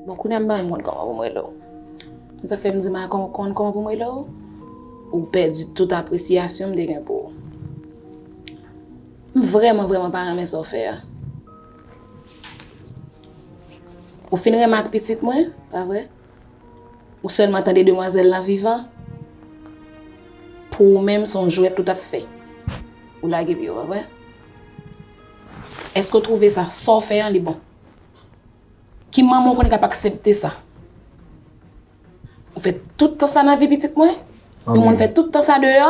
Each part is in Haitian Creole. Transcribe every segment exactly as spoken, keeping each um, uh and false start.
Bon, kounye a m pa menm konn kòman pou m rele w. Sa fè m di m a konn kòman pou m rele w. Ou pèdi tout apresyasyon m te gen pou ou. M vrèman, vrèman pa renmen sa w fè a. Ou fin renmen ak pitit mwen, pa vre? Ou sèlman tande demwazèl lan vivan? Pou ou menm, se yon jwèt ou t ap fè. Ou lage pye w, pa vre? Èske w twouve sa, sa w fè an, li bon? Ki manman w konnen k ap aksepte sa? Ou fè tout tan sa nan vi pitit mwen? Yon moun fè tout tan sa deyò?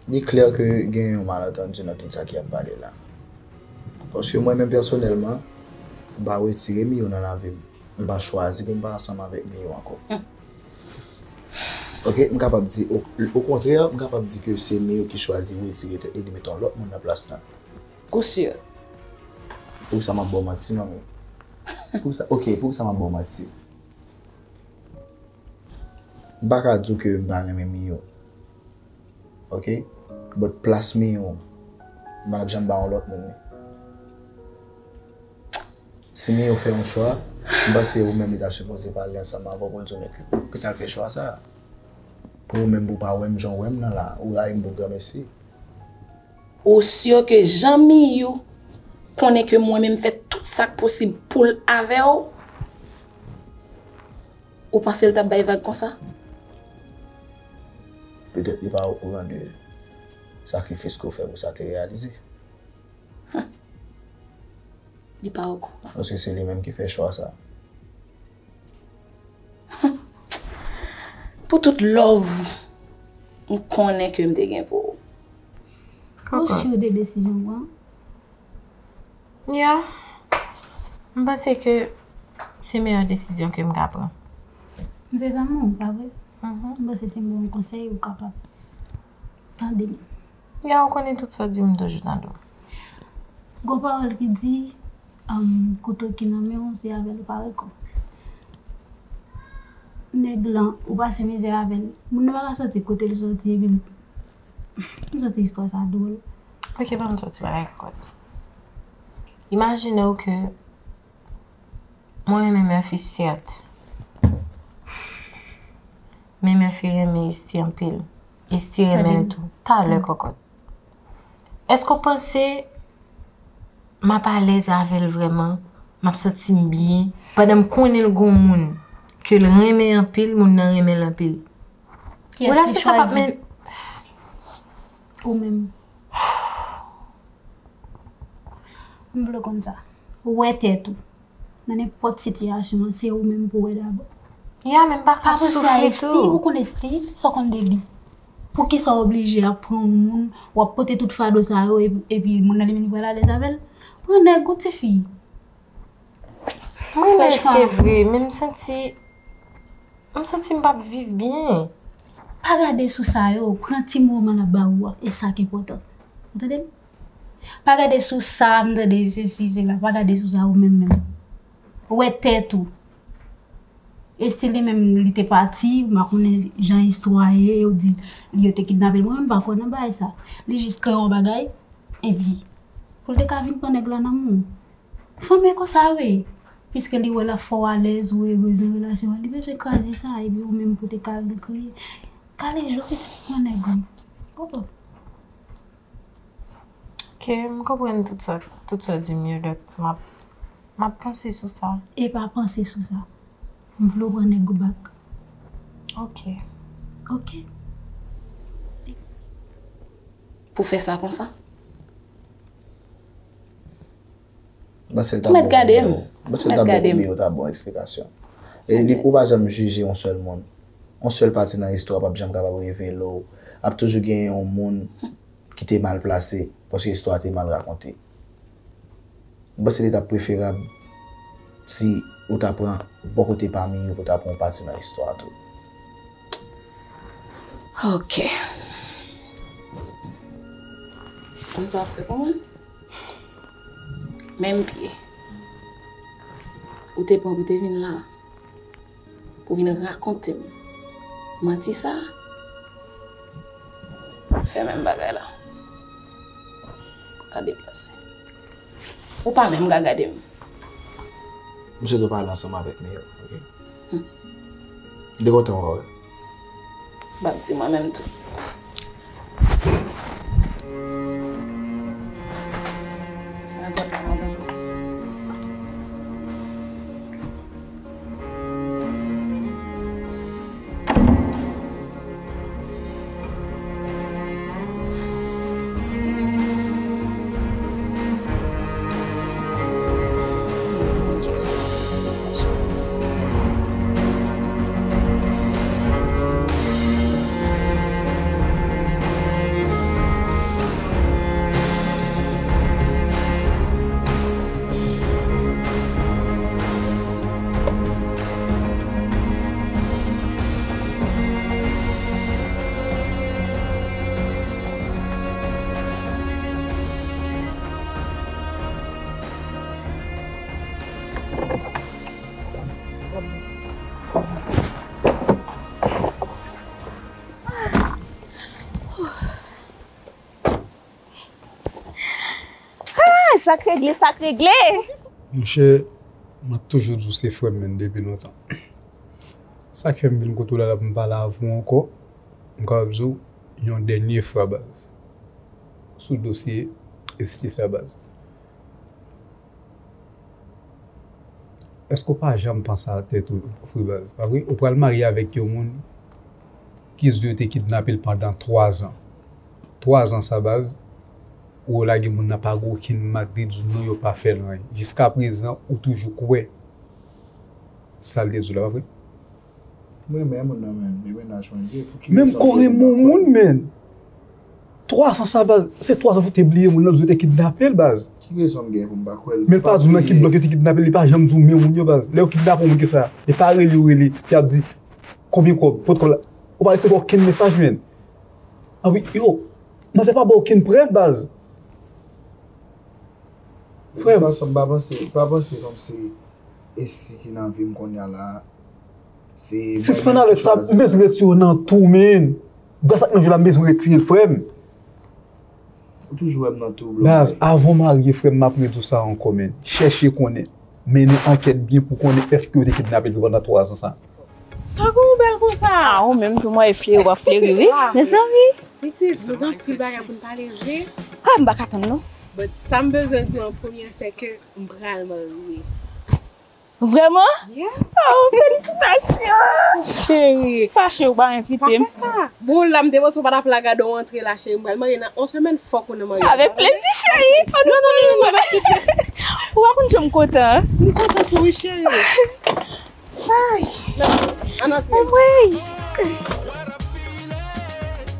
Li klè ke gen yon malantandi nan tout sa ki ap pale la. Paske mwen menm pèsonèlman, m pa retire Miyo nan lavi m. M pa chwazi pou m pa ansanm avèk Miyo ankò. Ok, m kapab di, o, okontrè, m kapab di ke se Miyo ki chwazi retire tèt li, li mete yon lòt moun nan plas la. Ou si? Poukisa m ap ba w manti, manmi? Poukisa, ok, poukisa m ap ba w manti? M pa ka di w ke m pa renmen Miyo. Ok? But plas Miyo, m pa janm ba yon lòt moun li. Si Miyo fè yon chwa, m panse ou menm li ta sipoze pale ansanm avè w pou l di w men poukisa l fè chwa sa a. Pou ou menm pou w pa wè m jan w wè m nan la, ou rayi m pou granmesi. Ou si ke jan Miyo konnen ke mwen menm fè tout sa k posib pou l avè w, ou panse l t ap bay vag konsa? Petèt li pa okouran de sakrifis ke w fè pou sa te reyalize. Li pa okouran. Paske se li menm ki fè chwa sa. Pou tout love m konnen ke m te gen pou ou. Ou si de desizyon w pran? Ya. M panse ke se meyè desizyon ke m ka pran. M se zanmi w, pa vre? M panse si m ba w yon konsèy, ou kapab tande m. Ya, ou konnen tout sa w di m, m toujou tande w. Gon pawòl ki di, um, kouto ki nan men w, se avè l ou pare kò w. Nèg lan, ou pase mizè avè l. Moun nan pa ka soti kote l soti, epi l M santi istwa sa dwòl. Ok, ban m soti bagay kòkòt. Imajine w ke mwen renmen Murphy, sèt. Men Murphy renmen Esty anpil. Esty renmen l tou. Talè kòkòt. Èske w panse m ap alèz avè l vrèman? M ap santi m byen? Pandan m konnen l gon moun ke l renmen anpil, moun nan renmen l anpil. Kiyès ki chwazi? Ou menm. M vle w konn sa. Ou wè tèt ou. Nan nenpòt sitiyasyon an, se ou menm pou w wè dabò. Ya, men m pa ka ap soufri tou. Ou konn Esty, sa w konn de li? Poukisa w oblije ap pran yon moun, w ap pote tout fado sa yo, epi, epi moun nan li menm li pral alèz avè l? Pran nèg ou, tifi. M renmen l, se vre, men m santi, m santi m p ap viv byen. Pa gade sou sa yo, pran ti moman l ap ba ou a, e sa k enpòtan. Ou tande m? Pa gade sou sa, m tande sesi, sela, pa gade sou sa ou menm menm. Wè tèt ou. Esty li menm, li te pati, m pa konnen jan istwa ye, yo di yo te kidnape l. Mwen menm, m pa kwè nan bagay sa. Li jis kreye yon bagay, epi pou l te ka vin pran nèg la nan men w. Fanm e konsa yo ye. Piske li wè l ap fè w alèz, ou erez nan relasyon an, li bezwen kraze sa, epi ou menm pou te kal nan kriye. Kale je w, pitit, pran nèg ou. Oh, oh. Ok, m konprann tout sa, tout sa w di m yo, donk m ap, m ap panse sou sa. E pa panse sou sa. M vle w pran nèg ou back. Ok. Ok. Pou fè sa konsa? Ou mèt gade m. Ou mèt gade m. Ou ta bon eksplikasyon. E li, ou pa janm jije yon sèl moun. Yon sèl pati nan istwa p ap janm kapab revele w. Ap toujou gen yon moun ki te mal plase, paske istwa te mal rakonte. M panse li t ap preferab si ou ta pran bò kote pa Miyo pou ta pran yon pati nan istwa a tou. Ok. Konn sa w fè pou mwen? Menm pye ou te pran pou te vin la, pou vin rakonte m manti sa a, fè menm bagay la. Pa deplase. Ou pa menm ka gade m. M swete w pale ansanm avèk Neo, oke? M te kontan wè w. M ap di mwen menm tou. Ah, sa k regle, sa k regle. Monchè, m ap toujou di w se frè m, menn, depi lontan. Sa k fè m vin kote w la, la pou m pale avè w ankò, m kapab di w yon dènye fwa, baz, sou dosye Esti sa, baz. Èske w pa janm panse a tèt ou vre, baz? Pa vre? Ou pral marye avèk yon moun ki di w yo te kidnape l pandan twazan. Twazan sa, baz, ou lage moun nan pa gen okenn mak, li di w non, yo pa fè l anyen. Jiskaprezan, ou toujou kwè sa l te di w la, pa vre? M renmen moun nan, menm. E mennaj mwen li ye. Pou ki rezon pou m pa kwè l? Menm kò renmen yon moun, menn. Twazan sa, baz, se twazan pou te bliye moun nan, di w te kidnape l, baz. Ki rezon m gen pou m pa kwè l? Men l pa di w nan ki blòk yo te kidnape l, li pa janm di w men moun yo, baz. Lè yo kidnape yon moun konsa, e pa rele yo rele, y ap di, konbyen kòb, pot kòb la. Ou pa resevwa okenn mesaj, menn. Anpi, yo, manzè pa ba w okenn prèv, baz. Frè m. De tout fason, m pa panse, m pa panse kòmsi Esti ki nan vi m kounye a la, se mwen menm ki chwazi sa. Sispann avèk sa, m bezwen retire w nan tou, menn. Gras ak nan je la, m bezwen retire l, frè m. Ou toujou wè m nan tou, bro. Baz, avan w marye, frè m, m ap redi w sa ankò, menn. Chèche konnen. Mennen ankèt byen pou konnen èske yo te kidnape l vre pandan twazan sa. Sa gon ou bèl konsa? Ah, ou menm tou, mwen fleri, w ap fleri, wi. Mezanmi. Pitit, nou gen anpil bagay pou n pale vre. Ah, m pa ka tann, non. But sa m bezwen di w an premye, se ke m pral marye. Vrèman? Yeah. Oh, felisitasyon! Cheri, fache ou pa envite m. Pa fè sa. Bon, la, m te panse w pa t ap la gade w antre la, cheri. M pral marye nan yon semèn, fòk ou nan maryaj la. Avèk plezi, cheri. Oh, non, non, non, non, non. Ou pa konn jan m kontan. M kontan pou ou, cheri. Ay. Ann antre. Anmwey.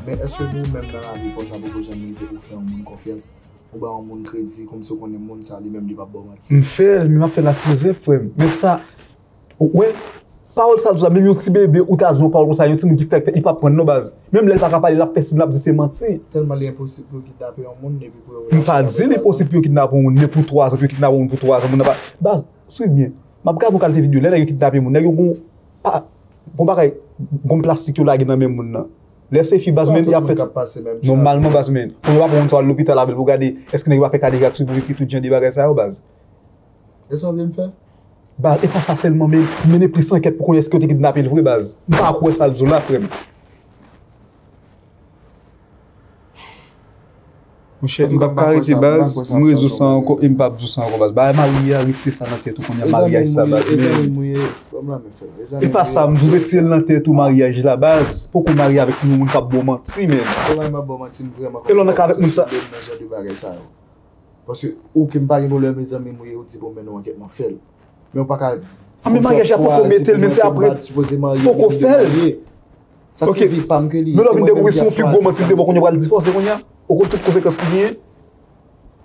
Men èske nou menm nan lavi konsa poko janm rive ou fè yon moun konfyans? Ou ba yon moun kredi, kòmsi w konnen moun sa, li menm, li p ap ba w manti. M fè l, men m ap fè l ak rezèv, frè m. Men sa, ou wè, pawòl sa l di w la, menm yon ti bebe, ou ta di yon pawòl konsa, yon timoun ki fèk fèt, li p ap pran l non, baz. Menm lè l pa ka pale, l ap fè siy, l ap di se manti. Tèlman li enposib pou yo kidnape yon moun, epi pou yo... M pa di l enposib pou yo kidnape yon moun, men pou twazan, pou yo kidnape yon moun pou twazan, moun nan pa... Baz, swiv byen. M ap gade yon kalite videyo, lè nèg yo kidnape moun, nèg yo gon, pa, gon bagay, gon plastik yo lage nan men moun nan. Lè se fi, baz, men, y ap fè nòmalman, baz, men. Pou yo pa pran moun sa al lopital avè l pou gade èske nèg yo pa fè kadejak sou pou fi tout jan de bagay sa yo, baz. E sa w vle m fè? Baz, e pa sa sèlman, men, mennen plis ankèt pou konnen èske yo te kidnape l vre, baz. M pa kwè sa l di w la, frè m. Monchè, m p ap ka rete, baz, m redi w sa ankò e m p ap di w sa ankò, baz. Bagay marye a, retire sa nan tèt ou kounye a, maryaj sa, baz, men. E pa sa, m di w retire l nan tèt ou, maryaj la, baz. Poko marye avèk yon moun k ap ba w manti, men. E lè w nan ka avèk moun sa. Paske ou ke m pa gen pwoblèm, mezanmi, m ou ye, ou di pou m mennen w ankèt, m ap fè l. Men w pa ka... A, men maryaj la poko mete l, men se apre poko fè l. Sa se vi pa m ke li ye. Men lè w vin dekouvri se yon pi gwo manti li te ba w kounye a, w pral divòse kounye a. Ou konn tout konsekans ki genyen.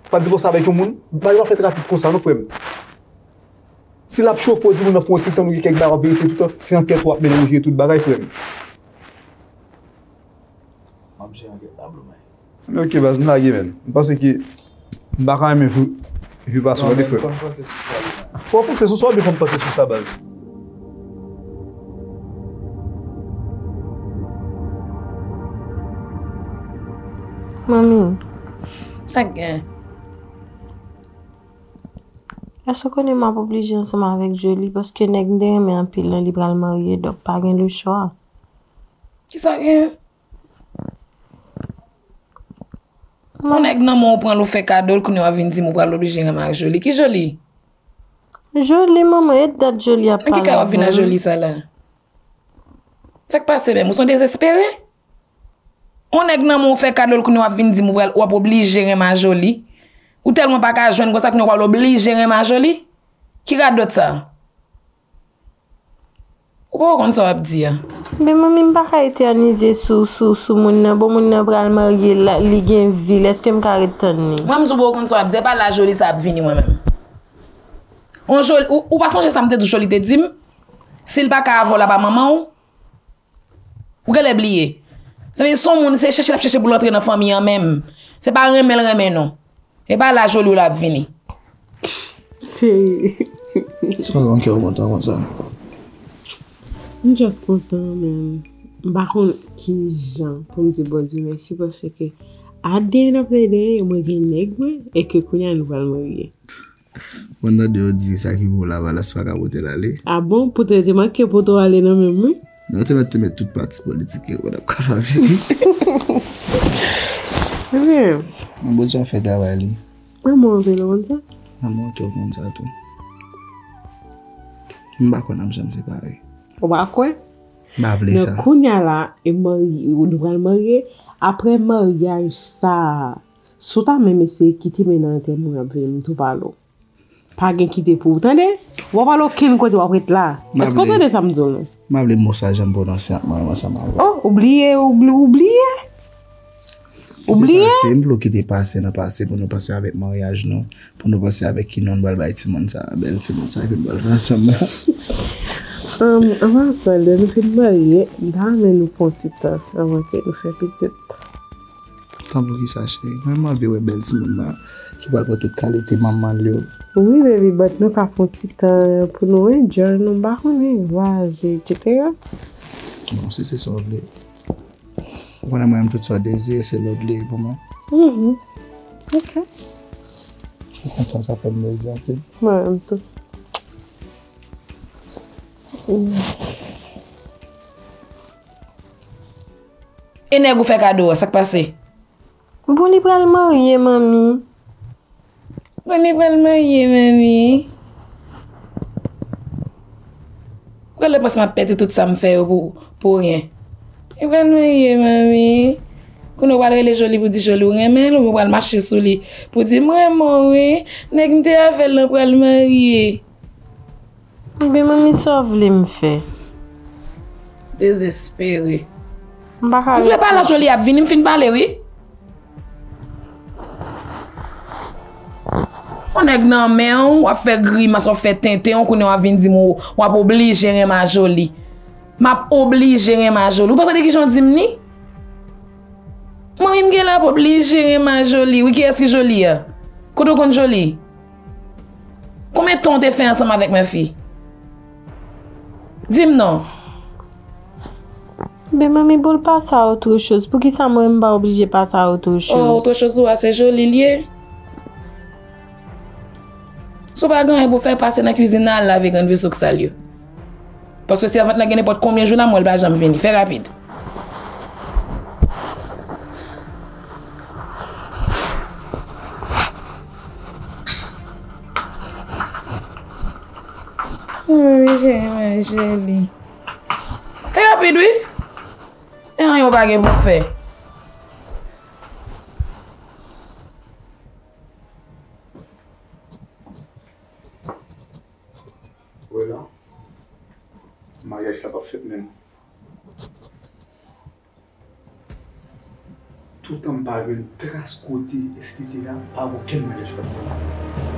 Pral divòse avèk yon moun. Bagay yo pa fèt rapid konsa non, frè m. Si l ap chofe w, di moun nan fè yon ti tann ou gen kèk bagay w ap verifye toutan, se ankèt ou ap mennen pou jere tout bagay, frè m. M ap jere ankèt la, bro, man. Ok, baz, m lage, menn. M panse ke m pa ka renmen vye, vye pasyon, tande, frè. Fò w panse sou sa, wi, man. Fò w panse sou sa, oubyen fò m panse sou sa, baz. Manmi, sa k gen? Èske w konnen m ap oblije ansanm avèk Joly, paske nèg m te renmen anpil lan, li pral marye, donk pa gen lechwa. Kisa gen? Yon nèg nan men w pran l, ou fè kado l, kounye a w ap vin di m ou pral oblije renmen ak Joly. Ki Joly? Joly, manman, e dat Joly ap pale avè m. Nan ki kay w ap vin ak Joly sa la? Sa k pase menm? Ou se yon dezespere? Yon nèg nan men w fè kado l, kounye a w ap vin di m ou pral, w ap oblije renmen ak Joly. Ou tèlman pa ka jwenn konsa, kounye a w pral oblije renmen ak Joly? Ki radòt sa? Ou poko konn sa w ap di a. Men manmi, m pa ka etènize sou, sou, sou moun nan. Bon, moun nan pral marye, la, li gen vi l. Èske m ka ret tann li? Mwen, m di w poko konn sa w ap di a. E pa la Joly sa ap vini, mwen menm. Yon Joly, ou, ou pa sonje sa m te di w Joly te di m? Si l pa ka avè w, l ap a manman w? Ou genlè bliye. Sa vle di se yon moun, se chèche l ap chèche pou l antre nan fanmi an menm. Se pa renmen l renmen non. E pa la Joly w l ap vini. Cheri. Sa w gen kè w kontan konsa? M just kontan, men m pa konn ki jan pou m di Bondye mèsi, paske at the end of the day, mwen gen nèg mwen, e ke kounye a nou pral marye. Mwen tande yo di sa ki pou Lavalas pa ka pote l ale. A bon? Poutan yo te manke pote w ale nan men m, wi. Non, yo te mèt, te mèt tout pati politik yo, mwen ap kapab vini. Ebyen. Bon, Bondye ap fè travay li. Mwen anpil, ou konn sa? Mwen tou, ou konn sa tou. M pa kwè n ap janm separe. Ou pa kwè? M pa vle sa. Men kounye a la, e marye, nou pral marye. Apre maryaj sa, si w ta menm eseye kite men nan antèman w ap vini, m tou pale w. Pa gen kite pou ou, tande? W pa pral okenn kote, w ap ret la. Èske w tande sa m di w non? M pa vle mo sa janm pwononse ak mwen ansanm avè w. Oh, ou bliye, ou bli-, ou bliye? Ou bliye? Kite pase, m vle w kite pase nan pase pou nou panse avèk maryaj nou, pou nou panse avèk ki non nou pral bay timoun sa, bèl timoun sa ke nou pral fè ansanm nan. Ann, anvan sa, lè nou fin marye, m ta renmen nou pran ti tan anvan ke nou fè pitit. Tan pou kisa, cheri? Mwen, m anvi wè bèl timoun nan ki pral pran tout kalite manman l yo. Wi, baby, but nou ka pran ti tan pou nou enjoy nou, m pa konnen, vwayaje, et cetera. Bon, si se sa w vle. Ou konnen mwen menm tout sa w dezire, se lòd li pou mwen. Mhm. Ok. Ou kontan, sa fè m plezi anpil. Mwen menm tou. Mm. E nèg ou fè kado a, sa k pase? Bon, li pral marye, manmi. Bon, li pral marye, manmi. Ou genlè panse m ap pèdi tout sa m fè yo pou, pou ryen. Li pral marye, manmi. Kounye a ou pral rele Joly pou di Joly ou renmen l, oubyen ou pral mache sou li pou di m renmen w, wi. Nèg m te avè l lan pral marye. Ebyen, manmi, sa w vle m fè? Dezespere. M pa ka. M vle pale a Joly ap vini, m fin pale, wi. Yon nèg nan men w, w ap fè grimas, w ap fè tenten, yon kounye w ap vin di m w, w ap oblije renmen a Joly. M ap oblije renmen a Joly. Ou panse de kijan w di m ni? Manmi m genlè ap oblije renmen a Joly. Wi, kiyès ki Joly a? Kote w konn Joly? Konbyen tan w te fè ansanm avèk Murphy? Di m non. Ben, manmi, pou l pase a autre chose. Poukisa mwen m pa oblije pase a autre chose? Oh, autre chose ou a, se Joly l ye. Si w pa gen anyen pou fè, pase nan kwizin nan, al lave grenn veso k sal yo. Paske sèvant lan gen nenpòt konbyen jou la, m wè l pa janm vini. Fè rapid. Mwen oblije manje li. Fè rapid, wi. E anyen w pa gen pou fè. Wè la, maryaj sa p ap fèt menm. Toutan m pa jwenn tras kote Esther te la, pa gen okenn maryaj k ap fèt.